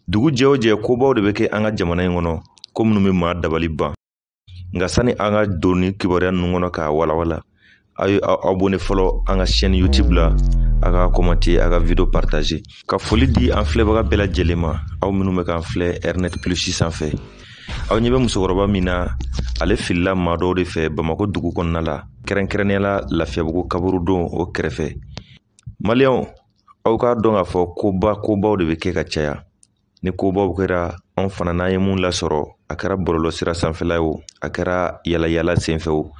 Dugu jɛ o jɛ, kobaw de bɛ kɛ an ka jamana in kɔnɔ, ko minnu bɛ maa dabali ban. Nka sani an ka don ni kibaruya ninnu kɔnɔ k'a walawala, aw ye aw abonné fɔlɔ an ka chaîne YouTube la, a ka commenter, a ka vidéo partager. Ka foli di an filɛbaga bɛɛ lajɛlen ma, aw minnu bɛ k'an filɛ Airnet Plus sanfɛ. Aw ɲɛ bɛ musokɔrɔba min na, ale filila maa dɔw de fɛ Bamakɔ dugu kɔnɔna la, kɛrɛnkɛrɛnnenya la Lafiyabugu kaburudon o kɛrɛfɛ. Maliyɛnw, aw k'a dɔn k'a fɔ koba kobaw de bɛ kɛ ka caya. Ni kobaw kɛra, anw fana n'an ye mun lasɔrɔ, a kɛra bɔlɔlɔsira sanfɛla ye o, a kɛra yala yala senfɛ o,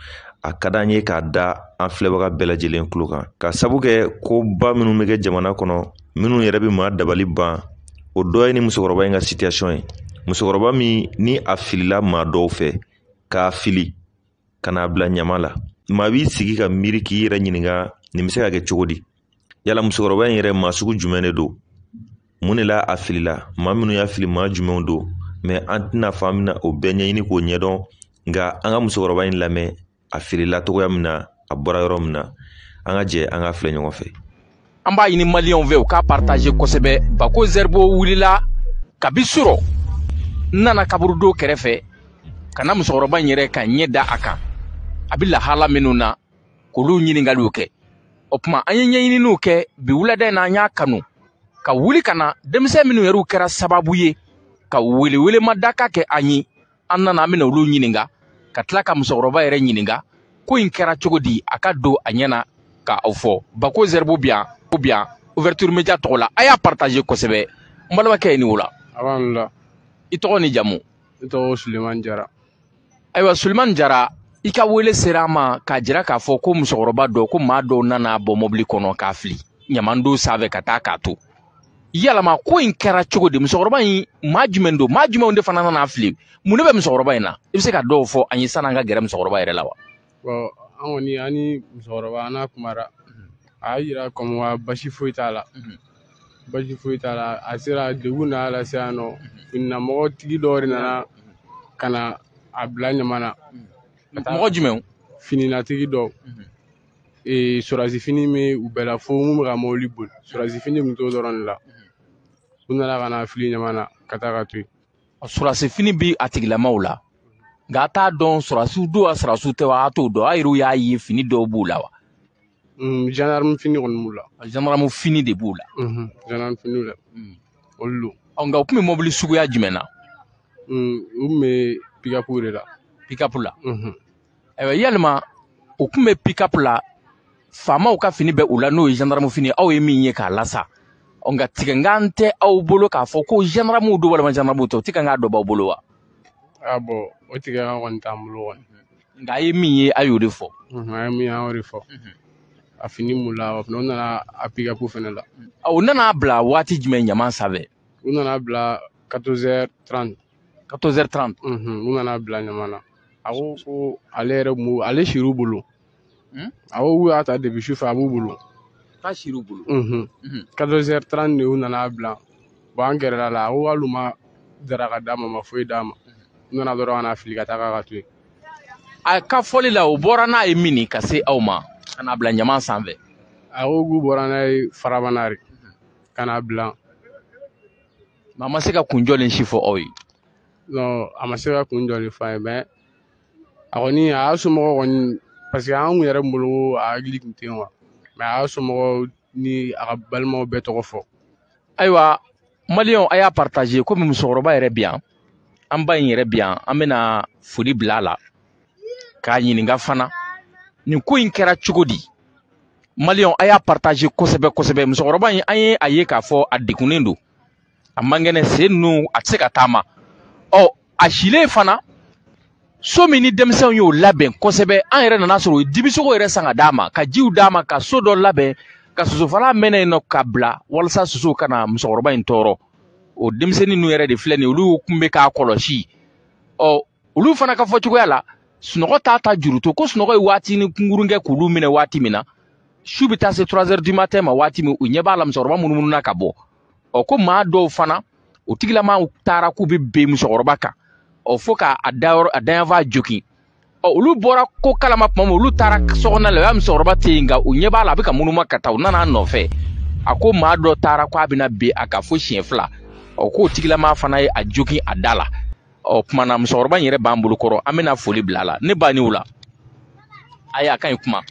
a ka d'an ye k'a da an filɛbaga bɛɛ lajɛlen tulo kan, ka sabu kɛ koba minnu bɛ kɛ jamana kɔnɔ, minnu yɛrɛ bɛ maa dabali ban, o dɔ ye ni musokɔrɔba in ka situation ye. Musokɔrɔba min ni a filila maa dɔw fɛ, k'a fili ka n'a bila ɲama la, maa b'i sigi ka miiri k'i yɛrɛ ɲininka, nin bɛ se ka kɛ cogo di? Yala musokɔrɔba in yɛrɛ maa sugu jumɛn de don? Mun de la a filila? Maa minnu y'a fili, maa jumɛnw don? Mɛ an tɛna fɔ an bɛna o bɛɛ ɲɛɲini k'o ɲɛdɔn, nka an ka musokɔrɔba in lamɛn, a filila togoya min na, a bɔra yɔrɔ min na, an ka jɛ an ka filɛ ɲɔgɔn fɛ. An b'a ɲini Maliyɛnw fɛ, u k'a partager kosɛbɛ. Bako Zɛribo wulila kabi surɔ, n nana kaburudo kɛrɛfɛ ka na musokɔrɔba in yɛrɛ ka ɲɛ da a kan, a bɛ lahala minnu na, k'olu ɲininkaliw kɛ. O tuma, an ye ɲɛɲininiw kɛ bi wulada in na. An y'a kanu ka wuli ka na denmisɛn minnu yɛrɛw kɛra sababu ye ka welewelema daka kɛ an ye. An nana, an bɛna olu ɲininka, ka tila ka musokɔrɔba yɛrɛ ɲininka ko in kɛra cogo di, a ka don a ɲɛ na ka aw fɔ. Bako Zɛribo bi yan, bi yan Ouverture Média tɔgɔ la, a y'a partager kosɛbɛ. N balimakɛ, ye ni wula. A b'an la. I tɔgɔ ni jamu? Ne tɔgɔ Sulemani Jara. Ayiwa Sulemani Jara, i ka wele sera an ma k'a jira k'a fɔ ko musokɔrɔba dɔ, ko maa dɔw nana bɔ mobili kɔnɔ k'a fili ɲamandon sanfɛ ka taa k'a to. Yalama ko in kɛra cogo di? Musokɔrɔba in, maa jumɛn don? Maa jumɛnw de fana nana fili? Mun de bɛ musokɔrɔba in na? I bɛ se ka dɔw fɔ an ye san'an ka gɛrɛ musokɔrɔba yɛrɛ la wa? Bon, an kɔni, an ni musokɔrɔba, an n'a kumara, a y'a yira comme wa basi foyi t'a la, basi foyi t'a la. A sera degun n'a lase yan nɔ, finimɔgɔ tigi dɔw de nana ka na a bila ɲama na. Mɔgɔ jumɛnw? Fininatigi dɔw, ee sɔrɔdasi fini bɛ u bɛɛ la, fo mun bɛ ka mobili boli, sɔrɔdasi fini tun t'o dɔrɔn de la. U nana ka na fili ɲama na ka taa ka to yen. Sɔrɔdasi fini bi a tigilamaw la, nka a t'a dɔn sɔrɔdasiw don wa sɔrɔdasiw tɛ wa, a t'o dɔn. A yɛrɛw y'a ye fini dɔw b'u la wa? Gendarme fini kɔni b'u la. Gendarme fini de b'u la? Gendarme fini la, olu don. Ɔ, nka u tun bɛ mobili suguya jumɛn na? U tun bɛ pick-up de la. Pick-up la. Ayiwa, yalima u tun bɛ pick-up la, faamaw ka fini bɛ u la, n'o ye gendarme fini, aw ye min ye k'a lasa. Ɔ, nka tigɛnkan tɛ aw bolo k'a fɔ ko gendarmew don walima gendarmew tɛ, o tigɛnkan dɔ b'aw bolo wa? Ah bon, o tigɛkan kɔni t'an bolo kɔni. Nka a ye min ye, a y'o de fɔ. An ye min ye, an y'o de fɔ. A fini m'u la, o fana, u nana a pick-up fana la. U nana bila waati jumɛn ɲaman sanfɛ? U nana bila 14h30. 14h30? U nana bila ɲama na. A ko ko ale yɛrɛ kun b'u, ale sir'u bolo. A ko k'u y'a ta depuis sufɛ, a b'u bolo. K'a sir'u bolo. 14h30 de u nana bila. Bon, an gɛrɛla la, a ko hali u ma daraka d'a ma, ma foyi d'a ma. U nana dɔrɔn ka na fili ka taga ka to yen. A ka fɔli la, o bɔra n'a ye min ka se aw ma ka n'a bila ɲaman sanfɛ? A ko k'u bɔra n'a ye Farabana de ka n'a bila. A ma se ka kun jɔlen si fɔ aw ye? Non, a ma se ka kun jɔlen fɔ an ye, mais a kɔni, a y'a somɔgɔw kɔni, parce que an kun yɛrɛ bolo ko a hakili tun tɛ yen quoi, mais a y'a somɔgɔw ni a ka balimaw bɛɛ tɔgɔ fɔ. Ayiwa Maliyɛnw, a y'a partager. Komi musokɔrɔba yɛrɛ bi yan, an ba in yɛrɛ bi yan, an bɛna foli bila a la k'a ɲininka fana nin ko in kɛra cogo di. Maliyɛnw, a y'a partager kosɛbɛ kosɛbɛ. Musokɔrɔba in, an ye a ye k'a fɔ a degunnen don, a man kɛnɛ, sen ninnu a tɛ se ka taama. Ɔ, a silen fana, so min ni denmisɛnw y'o labɛn kosɛbɛ, an yɛrɛ nana sɔrɔ u ye dibisogo yɛrɛ san ka d'a ma, ka jiw d'a ma, ka so dɔ labɛn, ka sosofalan mɛnɛ yen nɔ ka bila walasa sosow kana musokɔrɔba in tɔɔrɔ. O denmisɛnnin ninnu yɛrɛ de filɛ nin ye, olu kun bɛ k'a kɔlɔsi. Ɔ, olu fana ka fɔ cogoya la, sunɔgɔ t'a ta juru to, ko sunɔgɔ ye waati ni kunkurun kɛ k'olu minɛ waati min na, su bɛ taa se 3 heures du matin ma waati min, u ɲɛ b'a la musokɔrɔba munumunu ka bɔ. Ɔ, ko maa dɔw fana, o tigilamaw taara k'u bɛ ben musokɔrɔba kan, ɔ, fo k'a dayɔrɔ a dayanfa jogin. Ɔ, olu bɔra ko kalama tuma min, olu taara sokɔnɔna la, o y'a musokɔrɔba tɛ yen, nka u ɲɛ b'a la a bɛ ka munuma ka taa. U nana a nɔfɛ, a ko maa dɔ taara k'a bɛna ben a kan fo siɲɛ 2. Ɔ k'o tigilama fana ye a jogin a da la. Ɔ kuma na musokɔrɔba in yɛrɛ b'an bolo kɔrɔ, an bɛna foli bila a la. Ne ba ni o la, ayi a ka ɲi kuma.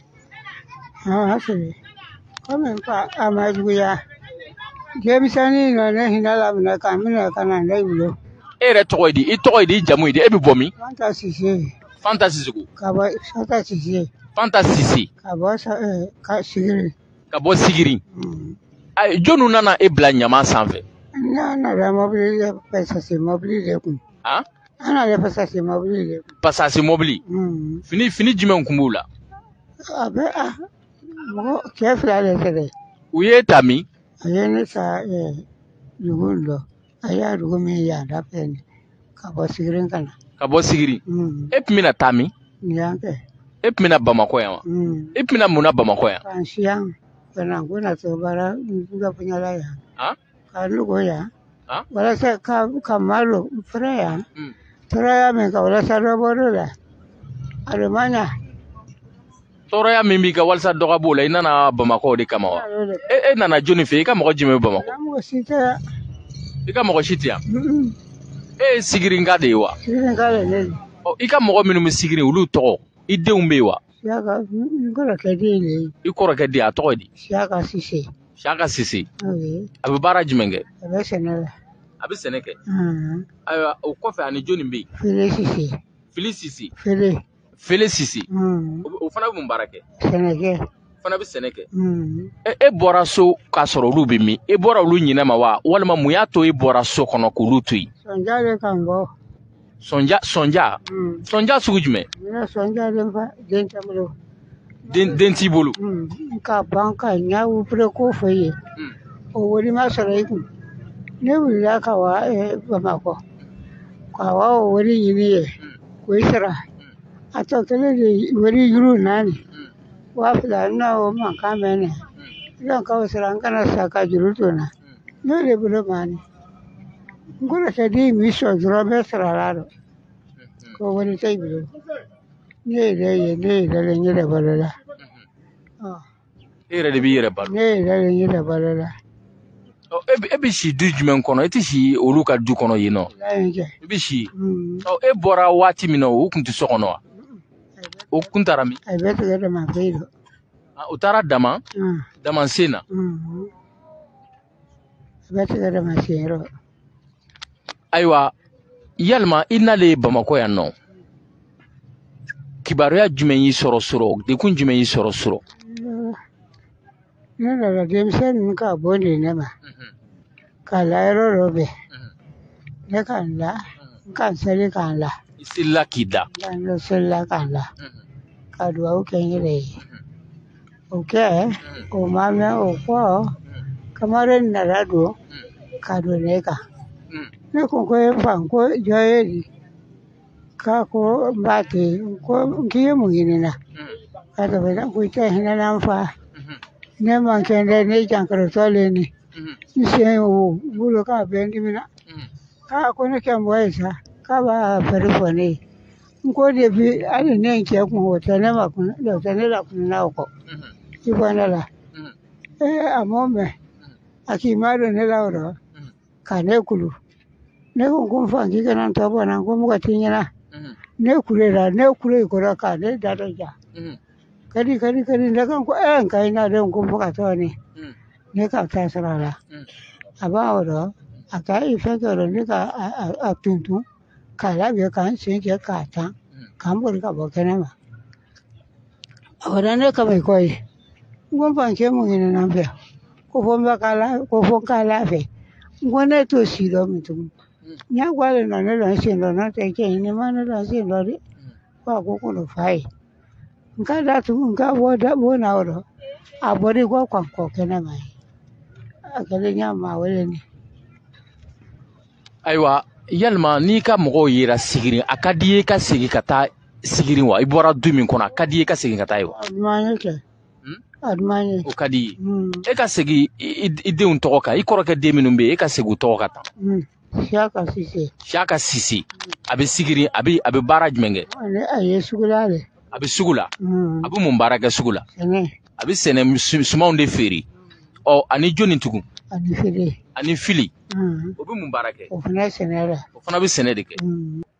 Komi a ma juguya, denmisɛnnin nɔ ne hinɛ la minɛ ka minɛ ka na ne bolo. E yɛrɛ tɔgɔ ye di? I tɔgɔ ye di? I jamu ye di? E bɛ bɔ min? Fanta Sise. Fanta Sisoko. Ka bɔ Fanta Sise. Fanta Sise. Ka bɔ ka Sigiri. Ka bɔ Sigiri. Ayi, jɔnni nana e bila ɲama sanfɛ? Ne nana mobili de pasase mobili de kun. Han? An nana pasase mobili de kun. Pasase mobili. Fini jumɛn kun b'u la? A bɛ a mɔgɔ cɛ fila de tɛ. U ye ta min? A ye ne ta dugu dɔ. A y'a dugu min yan da fɛ nin ka bɔ Sigiri ka na. Ka bɔ Sigiri. E tun bɛna taa min? Yan kɛ. E tun bɛna Bamakɔ yan wa? E tun bɛna mun na Bamakɔ yan? K'an si yan ka na ko na to baara n ka fɛngɛ yan. Ka lugo yan. Walasa ka malo fɛrɛ yan. Tɔɔrɔya min ka walasa dɔ bɔr'o la. A dun ma ɲa. Tɔɔrɔya min b'i ka walasa dɔ ka b'o la, i nana Bamakɔ o de kama wa? E nana jɔnni fɛ? I ka mɔgɔ jumɛn bɛ Bamakɔ? Mɔgɔ si tɛ yan. I ka mɔgɔ si tɛ yan? E ye Sigirinka de ye wa? Sigirinka de ne ye. Ɔ, i ka mɔgɔ minnu bɛ Sigiri, olu tɔgɔ, i denw bɛ yen wa? Siyaka, n kɔrɔkɛ den de ye. I kɔrɔkɛ den, a tɔgɔ di? Siyaka Sise. Siyaka Sise. A bɛ baara jumɛn kɛ? A bɛ sɛnɛ la. A bɛ sɛnɛ kɛ? Ayiwa, o kɔfɛ ani jɔnni bɛ yen? Fele Sise. Fili Sise. Fele. Fele Sise. O fana bɛ mun baara kɛ? Sɛnɛ kɛ. O fana bɛ sɛnɛ kɛ. E bɔra so k'a sɔrɔ olu bɛ min? E bɔra olu ɲinɛ ma wa? Walima mun y'a to e bɔra so kɔnɔ k'olu to yen? Sɔnja de ka n bɔ. Sɔnja, sɔnja? Sɔnja sugu jumɛn? Ne sɔnja den fa den tɛ n bolo. Den t'i bolo? Ka ban ka ɲa wupere ko fɔ i ye. O wari ma sɔrɔ i kun. Ne wulila ka wa Bamakɔ. Ka wa o wari ɲini ye. K'o sara. A tɔ kelen de wari juru naani. 2000 na o mankan mɛn ne. N ka o sara n kana sa ka juru to n na. N'o de bolo ma ni. N kɔrɔkɛ den min sɔn dɔrɔn n bɛ sara la dɔn. Ko wari tɛ i bolo. Ne yɛrɛ ye ne yɛrɛ de n yɛrɛ balo la. E yɛrɛ de b'i yɛrɛ balo? Ne yɛrɛ de n yɛrɛ balo la. Ɔ, e bɛ si du jumɛn kɔnɔ? E tɛ si olu ka du kɔnɔ yen nɔ? I bɛ si. Ɔ, e bɔra waati min na, o kun tɛ so kɔnɔ wa? O kun taara min? A bɛ tigɛ dama fɛ yen. O taara dama? Dama sen na? A bɛ tigɛ dama sen yɔrɔ. Ayiwa, yalima i nalen Bamakɔ yan nɔ, kibaruya jumɛn y'i sɔrɔ, dekun jumɛn y'i sɔrɔ? Ne nana denmisɛn ninnu ka bɔ de ne ma. K'a la yɔrɔ dɔ bɛn. Ne ka n la, n ka n seli k'an la. I selila k'i da? N selila k'an la. Ka duwawu kɛ n yɛrɛ ye. O kɛ, o ma mɛn o kɔ, kamalen nana don ka don ne kan. Ne ko ko e fa, ko jɔ ye di? K'a ko n b'a to yen, ko k'i ye mun ɲini n na? K'a tɛmɛ ko i tɛ hinɛ na n fa. Ne man kɛnɛ, ne jankarotɔ le ni. N sen wo n bolo k'a bɛɛ n dimina. K'a ko ne kɛ mɔgɔ ye sa, k'a b'a fɛrɛ fɔ ne ye. N ko depuis hali ne cɛ kun o tɛ ne ma kun, o tɛ ne la kunna o kɔ. I bɔ ne la. Ee a m'o mɛn. A k'i ma don ne la o rɔ, ka ne kulu. Ne ko n fa k'i kana n tɔ bɔ n na, n ko mɔgɔ t'i ɲɛna. Ne kulela, ne kule kɔrɔ ka ne da dɔ ja. Kadi kadi kadi ne kan ko n ka ina den ko fo ka tɔ ne. Ne ka taa sɔrɔ a la. A b'a o rɔ, a ka i fɛn kɛ o rɔ, ne ka a tuntun k'a labɛn k'an sen cɛ k'a tan, k'an boli ka bɔ kɛnɛ ma. A kɔrɔ ne kama i kɔ ye. N ko n fa cɛ mun ɲini na n fɛ, ko fo n bɛ k'a la, ko fo n k'a la fɛ. N ko ne t'o si dɔn min tugun. N y'a ko ale nɔ ne la n sen dɔ, n'o tɛ cɛ ɲini ma ne la n sen dɔ dɛ. Ko a ko ko n'o f'a ye. N ka datugu, n ka bɔ da bɔ na o rɔ. A bɔra i kɔ kan kɔ kɛnɛ ma ye. A kɛlen y'a maa wele ne. Ayiwa, yalima n'i ka mɔgɔw yera Sigiri, a ka di i ye ka segin ka taa Sigiri wa? I bɔra du min kɔnɔ, a ka di i ye ka segin ka taa yen wa? A duman ye kɛ. A duman ye. O ka di i ye. E ka segin i denw tɔgɔ kan, i kɔrɔkɛ den minnu bɛ yen, e ka segin u tɔgɔ kan tan. Siyaka Sise. Siyaka Sise. A bɛ Sigiri, a bɛ baara jumɛn kɛ? A ye sugu la de. A bɛ sugu la. A bɛ mun baara kɛ sugu la? Sɛnɛ. A bɛ sɛnɛ sumanw de feere. Ɔ, ani jɔnni tugun? Ani Fili. Ani Fili. O bɛ mun baara kɛ? O fana ye sɛnɛ la. O fana bɛ sɛnɛ de kɛ.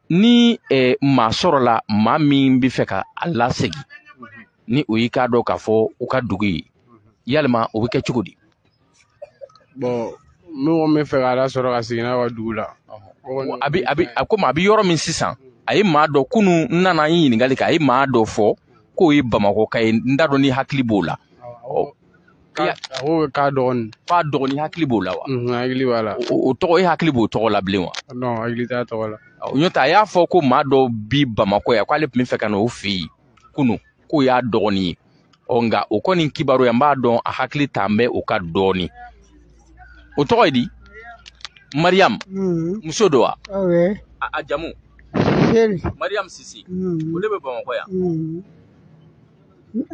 Ni maa sɔrɔla maa min bɛ fɛ ka a lasegin, ni o y'i k'a dɔn k'a fɔ u ka dugu ye, yalima o bɛ kɛ cogo di? Bon, mɔgɔ min bɛ fɛ k'a lasɔrɔ ka segin n'a ka dugu la. A bɛ a komi a bɛ yɔrɔ min sisan, a ye maa dɔ kunun n nana n ɲininkali kɛ, a ye maa dɔ fɔ k'o ye Bamakɔ ye, n t'a dɔn ni hakili b'o la. A ko k'a dɔgɔnin. K'a dɔgɔnin hakili b'o la wa? Hakili b'a la. O tɔgɔ, e hakili b'o tɔgɔ la bilen wa? Non, hakili t'a tɔgɔ la. N'o tɛ a y'a fɔ ko maa dɔ bi Bamakɔ yan k'ale tun bɛ fɛ ka n'o fɛ yen kunun, k'o y'a dɔgɔnin ye. Ɔ nka o kɔni kibaruya n b'a dɔn a hakili t'an bɛ o ka dɔɔnin. O tɔgɔ ye di? Mariam. Muso don wa? Oui. A jamu? Sise. Mariam Sise. O de bɛ Bamakɔ yan.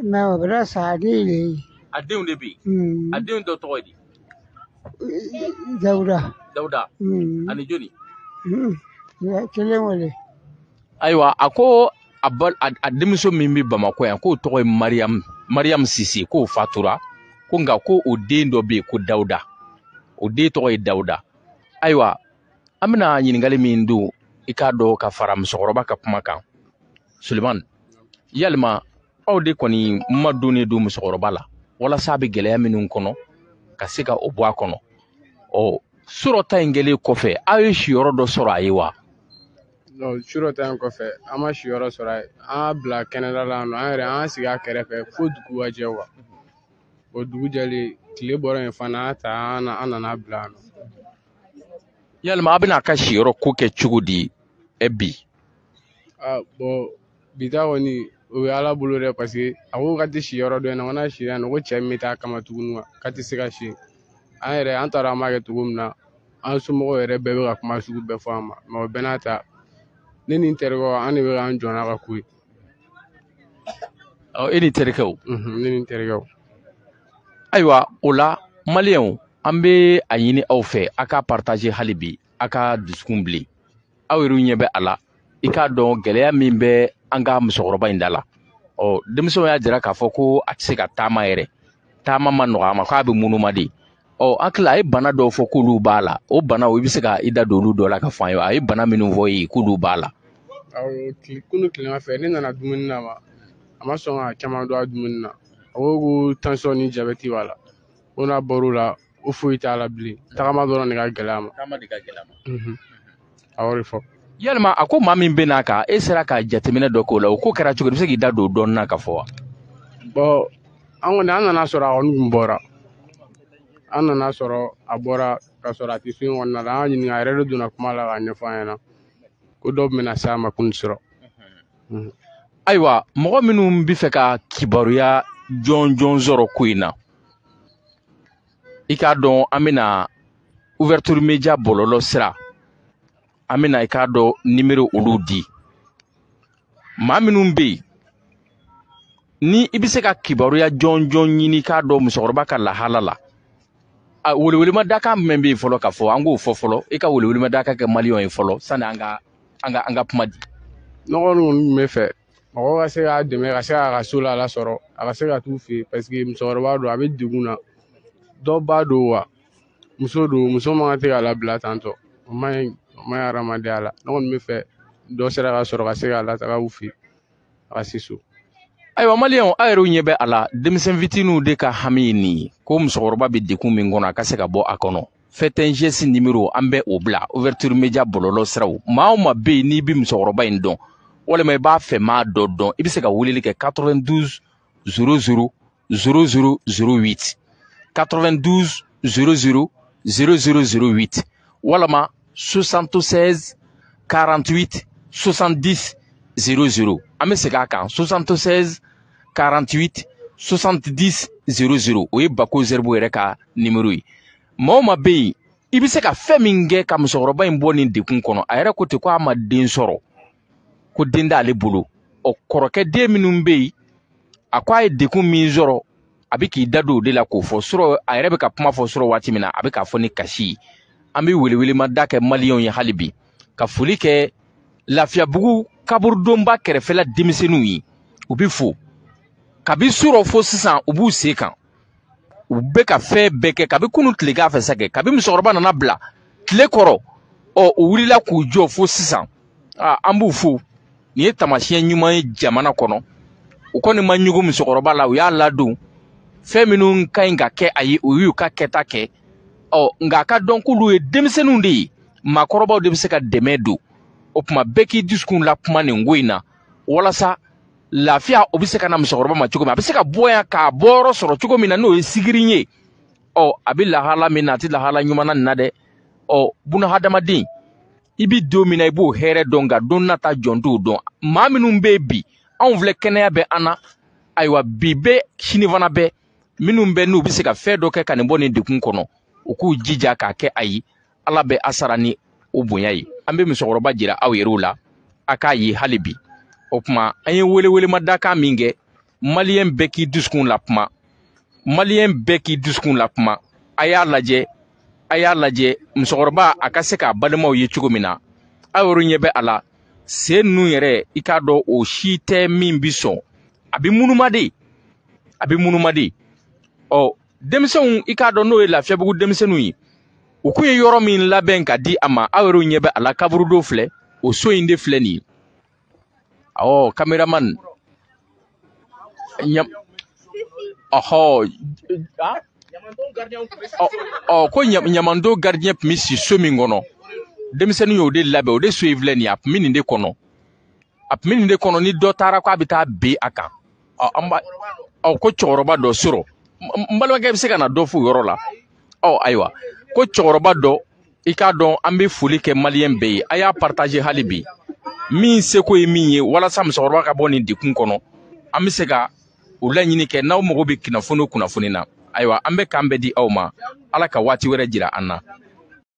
Mais o bɛna sa, a den de ye. A denw de bɛ yen. A denw dɔ tɔgɔ ye di? Dawuda. Dawuda. Ani joli? Kelen wele. Ayiwa, a ko a denmuso min bɛ Bamakɔ yan k'o tɔgɔ ye Mariam Sise, k'o fatura, ko nka ko o den dɔ bɛ yen ko Dawuda. O den tɔgɔ ye Dawuda. Ayiwa, an bɛna ɲininkali min don i k'a dɔn ka fara musokɔrɔba ka kuma kan. Sulemani, yalima aw de kɔni ma donnen don musokɔrɔba la walasa a bɛ gɛlɛya minnu kɔnɔ ka se ka o bɔ a kɔnɔ. Ɔ surɔ ta in kɛlen kɔfɛ, aw ye siyɔrɔ dɔ sɔrɔ a ye wa? Non, surɔ ta in kɔfɛ an ma siyɔrɔ sɔrɔ a ye. An y'a bila kɛnɛda la yan nɔ, an yɛrɛ an sigi a kɛrɛfɛ fo dugu ka jɛ wa. O dugu jɛlen, tile bɔra yen fana, an ta an nana bila yan nɔ. Yalima a bɛna a ka siyɔrɔ ko kɛ cogo di bi? Ah bon, bi ta kɔni o ye Ala bolo dɛ, parce que a ko k'a tɛ si yɔrɔ dɔ in na, ko n'a sira yen nɔ ko cɛ min bɛ taa kama tuguni wa k'a tɛ se ka si. An yɛrɛ an t'a dɔn an b'a kɛ cogo min na, an somɔgɔw yɛrɛ bɛɛ bɛ ka kuma sugu bɛɛ fɔ an ma, mais o bɛɛ n'a ta, ne ni n terikɛw an de bɛ k'an jɔ n'a ka ko ye. Ɔ e ni terikɛw? Ne ni n terikɛw. Ayiwa, o la maliyɛnw, an bɛ a ɲini aw fɛ a ka partager hali bi, a ka dusukun bilen. Aw yɛrɛw ɲɛ bɛ a la, i k'a dɔn gɛlɛya min bɛ an ka musokɔrɔba in da la. Ɔ denmisɛnw y'a jira k'a fɔ ko a tɛ se ka taama yɛrɛ, taama ma nɔgɔ a ma, k'a bɛ munuma de. Ɔ hakili a ye bana dɔw fɔ k'olu b'a la, o banaw i bɛ se ka i da don olu dɔ la ka fɔ an ye, a ye bana minnu fɔ e ye k'olu b'a la. Awɔ, kunun tilema fɛ ne nana dumuni na ma, a ma sɔn ka caman don a dumuni na. A ko ko tansiyɔn ni jabɛti b'a la, ko n'a bɔr'o la o foyi t'a la bilen, tagama dɔrɔn de ka gɛlɛn a ma. Tagama de ka gɛlɛn a ma. A y'o de fɔ. Yalima a ko maa min bɛ n'a kan, e sera ka jateminɛ dɔ k'o la, o ko kɛra cogo di, i bɛ se k'i da don o dɔɔnin na ka fɔ wa? Bon, an kɔni an nana sɔrɔ a kɔni kun bɔra. An nana sɔrɔ a bɔra ka sɔrɔ a tɛ so in kɔnɔna la, an y'a ɲininka, a yɛrɛ de donna kuma la k'a ɲɛfɔ an ɲɛna ko dɔw bɛna se a ma kun sɔrɔ. Ayiwa, mɔgɔ minnu bɛ fɛ ka kibaruya jɔnjɔn sɔrɔ ko in na, i k'a dɔn an bɛna ouverture media bɔlɔlɔ sira, an bɛna i k'a dɔn nimero olu di. Maa minnu bɛ yen ni i bɛ se ka kibaruya jɔnjɔn ɲini k'a dɔn musokɔrɔba ka lahala la, a welewelema dakan min bɛ yen fɔlɔ ka fɔ, an k'o fɔ fɔlɔ, i ka welewelema dakan kɛ maliyɛnw ye fɔlɔ sani an ka kuma di. Ne kɔni tun bɛ fɛ mɔgɔw ka se k'a dɛmɛ ka se k'a ka so la lasɔrɔ, a ka se ka t'u fɛ yen, parce que musokɔrɔba don, a bɛ degun na, dɔw ba don wa, muso don, muso man kan tɛ k'a labila tantɔ, o man ɲi, o man ɲi hadamadenya la. Ne kɔni bɛ fɛ dɔ sera ka sɔrɔ ka se k'a lataga u fɛ yen, a ka se so. Ayiwa maliyɛnw, aw yɛrɛw ɲɛ bɛ a la, denmisɛn fitininw de ka hami ye nin ye, ko musokɔrɔba bɛ degun min kɔnɔ a ka se ka bɔ a kɔnɔ. Faites un geste numéro an bɛ o bila ouverture media bɔlɔlɔ siraw. Maa o maa bɛ yen n'i bɛ musokɔrɔba in dɔn, walima i b'a fɛ maa dɔ dɔn, i bɛ se ka weleli kɛ 92 00 00 08, 92 00 00 08, walama 76 48 70 00. An bɛ segin a kan, 76 48 70 00, o ye Bako Zerbo yɛrɛ ka nimero ye. Maa o maa bɛ yen i bɛ se ka fɛn min kɛ ka musokɔrɔba in bɔ nin degun kɔnɔ, a yɛrɛ ko ten ko a ma den sɔrɔ, ko den t'ale bolo. Ɔ kɔrɔkɛ den minnu bɛ yen, a ko a ye degun min sɔrɔ, a bɛ k'i da don o de la k'o fɔ. Surɔ a yɛrɛ bɛ ka kuma fɔ surɔ waati min na, a bɛ k'a fɔ ni kasi ye. An bɛ welewelema da kɛ maliyɛnw ye hali bi, ka foli kɛ Lafiyabugu kaburudonba kɛrɛfɛla denmisɛnninw ye, u bɛ fo kabi surɔ fo sisan, u b'u sen kan. U U bɛ ka fɛn bɛɛ kɛ kabi kunun tilegan fɛ sa kɛ, kabi musokɔrɔba nana bila tile kɔrɔ, ɔ u wulila k'u jɔ fo sisan. An b'u fo, nin ye taamasiyɛn ɲuman ye jamana kɔnɔ. U kɔni ma ɲugu musokɔrɔba la, u y'a ladon fɛn minnu ka ɲi ka kɛ a ye, u y'u ka kɛta kɛ. Ɔ nka a ka dɔn k'olu ye denmisɛnninw de ye, maakɔrɔbaw de bɛ se ka dɛmɛ don. O tuma bɛɛ k'i dusukun la kuma nin ko in na, walasa lafiya o bɛ se ka na musokɔrɔba ma cogo min, a bɛ se ka bɔ yan k'a bɔyɔrɔ sɔrɔ cogo min na, n'o ye sigiri ye. Ɔ a bɛ lahala min na, a tɛ lahala ɲuman na nin na dɛ. Ɔ buna hadamaden, i bɛ don min na i b'o hɛrɛ dɔn, nka don nata jɔn t'o dɔn. Maa minnu bɛ yen bi, anw filɛ kɛnɛya bɛ an na, ayiwa bi bɛ sini fana bɛ, minnu bɛ n'u bɛ se ka fɛn dɔ kɛ ka nin bɔ nin degun kɔnɔ, u k'u jija k'a kɛ. Ayi, Ala bɛ a sara ni o bonya ye. An bɛ musokɔrɔba jira aw yɛrɛw la, a k'a ye hali bi. O tuma an ye welewelema dakan min kɛ, maliyɛn bɛɛ k'i dusukun la kuma, maliyɛn bɛɛ k'i dusukun la kuma. A y'a lajɛ, a y'a lajɛ musokɔrɔba a ka se k'a balimaw ye cogo min na. Aw yɛrɛ ɲɛ bɛ a la, sen ninnu yɛrɛ i k'a dɔn o si tɛ min bi sɔn, a bɛ munuma de, a bɛ munuma de. Ɔ denmisɛnw i k'a dɔn n'o ye Lafiyabugu denmisɛnninw ye, u kun ye yɔrɔ min labɛn ka di a ma, aw yɛrɛ ɲɛ bɛ a la, kaburudo filɛ, o so in de filɛ nin ye. Awɔ, cameraman ɔhɔ ɔ ko ɲamando gardien tun bɛ si so min kɔnɔ, denmisɛnnin y'o de labɛn, o de so in filɛ nin ye. A tun bɛ nin de kɔnɔ, a tun bɛ nin de kɔnɔ. Ni dɔ taara k'a bɛ taa ben a kan, ɔ an b'a ɔ ko cɛkɔrɔba dɔ sɔrɔ, n balimakɛ bɛ se ka na dɔ f'o yɔrɔ la. Ɔ ayiwa, ko cɛkɔrɔba dɔ, i k'a dɔn an bɛ foli kɛ maliyɛn bɛɛ ye, a y'a partager hali bi, min seko ye min ye walasa musokɔrɔba ka bɔ nin degun kɔnɔ, an bɛ se ka o laɲini kɛ. N'aw mago bɛ kunnafoni o kunnafoni na, ayiwa an bɛ k'an bɛɛ di aw ma. Ala ka waati wɛrɛ jira an na.